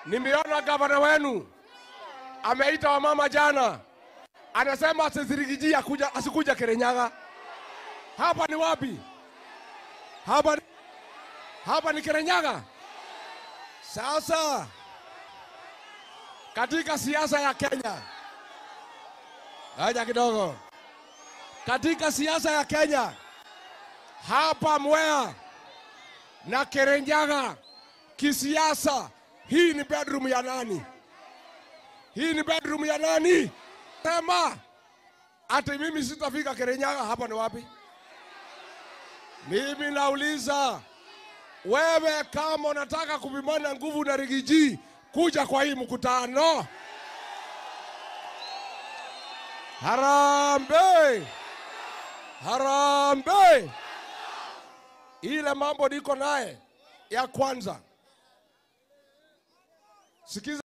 Nimeona gavana wenu ameita wamama jana, anasema Riggy G asikuja Kirinyaga. Hapa ni wapi? Hapa ni Kirinyaga. Sasa katika siasa ya Kenya, haja kidogo. Katika siasa ya Kenya, hapa Mwea na Kirinyaga kisiasa, hii ni bedroom ya nani? Hii ni bedroom ya nani? Sema ati mimi sitafika Kirinyaga, hapa ni wapi? Mimi nauliza wewe, kama unataka kupimana nguvu na Riggy G, kuja kwa hii mkutano. Harambee! Harambee! Ile mambo niko naye ya kwanza. Sikiza.